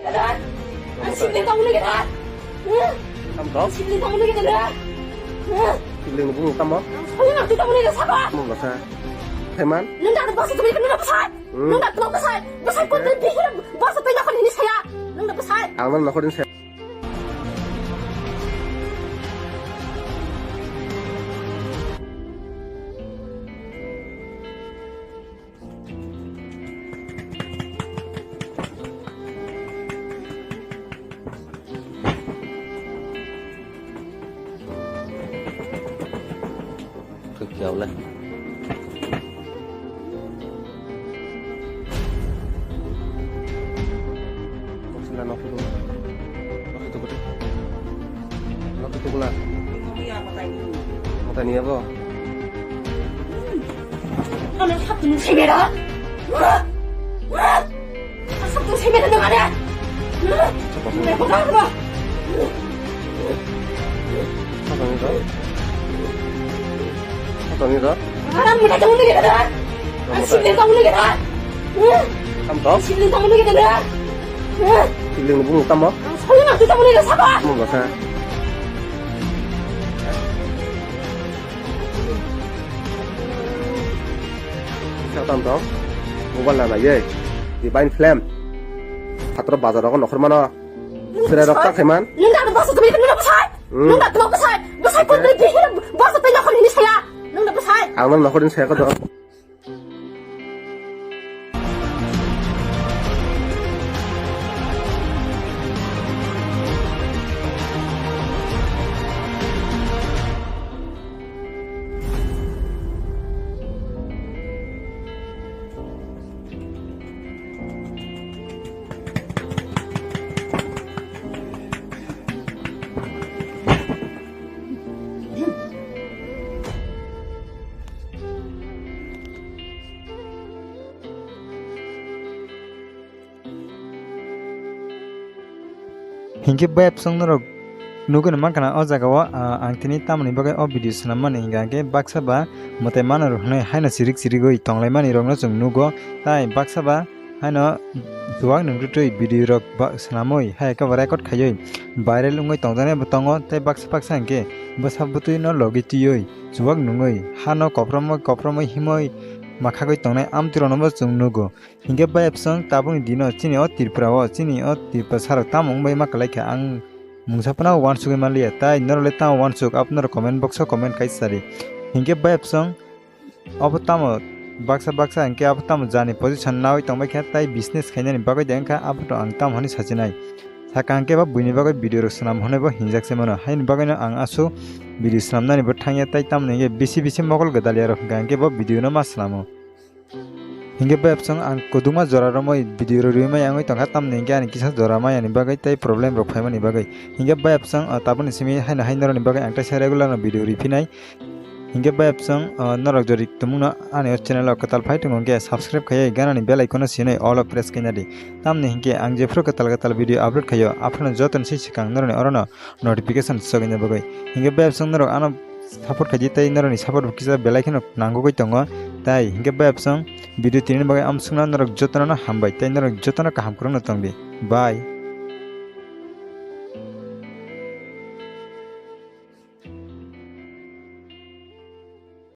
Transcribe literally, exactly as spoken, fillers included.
Ang sibling tamo nugwi da. Tam to? Sibling tamo nugwi da. Sibling ni bumung tamo? Ang sibling tamo nugwi da sabo. Mo basa. Thaiman? Nung da basa tamo nugwi da basa. Hmm. Nung da tamo basa. Basa ko de bihir basa pe na khon hini saya. Nung da basa. Ang nang na khon saya. Kau le. Kau sila nokho dulu. Nokho dulu. Nokho dulu lah. Matai ni abo. Ano sabtu ni sebera. Sabtu sebera dong ada. Sabtu ni dah. Sabtu ni dah. Aram muda tamu ni kada. Sibling tamu ni kada. Tam to? Sibling tamu ni kada. Sibling ni bumung tamo? Sibling tamu ni kada sabo. Mo basa. Sa tam to? Mobile na na ye. Divine Flame. Phatro bazar rogo nokhor mano. Sere rok tak khaiman. Nung da basa tumi nung da basa. Hmm. Nung da tuma basa. Basa ko de bihir basa pe nokhor ni saya. Nung da basa. Ang nang nokhor ni saya ko do. Hinkhe bayapsong norok nugwi mankha na o jaga o, ah, ang tini tamoni bagwi o video swnammani hinkha hinkhe baksa ba mwtai mano rok hwnwi haino chirik chirigwi tonglaimani rokno chwng nugo, tai baksa ba haino chuwak nungtwi video rok ba swnamwi hai khe bo record khaiwi viral wngwi tongjaknai bo tongo, tei baksa baksa hinkhe bwsa bwtwi no logi twiwi chuwak nungwi hano kopromwi kopromwi himwi makhagwi tongnai amtwi rokno bo chwng nugo. Hinkhe bayapsong tabukni dino chini o Tripura o, chini o Tripura sarok tamo wngbai ma kwlai kha, ang mungsa phano uansugwi manliya, tai norok le tamo uansuk abo norok comment box o comment khai sadi. Hinkhe bayapsong obo tamo baksa baksa hinkhe abo tamo jani position nawi tongbai kha, tai business khainani bagwi de wngkha, abono ang tamo hwnwi sachinai. Saka hinkhe bo buini bagwi video rok swnam hwnwi bo hinjak se mano, haini bagwino ang aswk video swnamnani bo thangya, tai tamoni hinkhe bisi bisi mokol gwdalya rok hinkha hinkhe bo video no ma swnamo. Hinkhe bayapsong ang kwdwkma jora romwi video rok riwi maya wngwi tongkha, tamni hinkhe ani kisa jora mayani bagwi tei problem rok phaimani bagwi. Hinkhe bayapsong, ah, tabukni simi haino hai norokni bagwi ang teisa regular no video riphinai. Hinkhe bayapsong, ah, norok jodi tumungno ani o channel o kwtal phai tongo hinkhe subscribe khaiwi ganani bell icon no sinwi all o press khaina di. Tamni hinkhe ang jephru kwtal kwtal video upload khaio, aphano jotoni se swkang norokni orono notification sogwini bagwi. Hinkhe bayapsong norok ano support khaidi tei norokni support bo kisa belai kheno nangugwi tongo. Tai hinkhe bayapsong video tini bagwi amsukna norok jotono hambai tei norok jotono kaham kwrwngno tongdi. Bye.